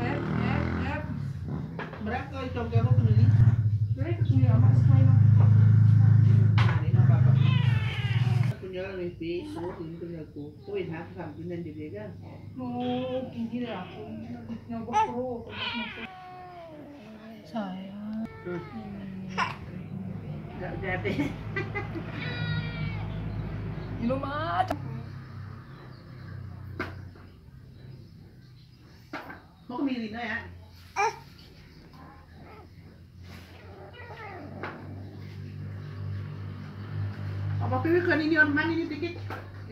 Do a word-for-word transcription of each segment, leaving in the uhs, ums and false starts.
Hep, hep, hep. Berat kau itu, kamu kena ni. Berat kau ni, amat sekali, Mak. Nah, ni, Mak, Bapak. Aku jalan mimpi, aku ini punya aku. Ui, hak, hak, ini dia kan. Oh, gini lah. Aku nak, nak buat pro, aku nak masuk. Sayang. Hmm. Enggak jadi. Minum aja. Mau ke Mirina ya? Apa pilih kan ini on mana ini tiket?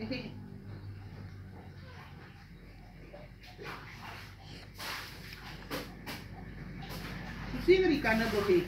Ini. Susi ngeri kana bohe.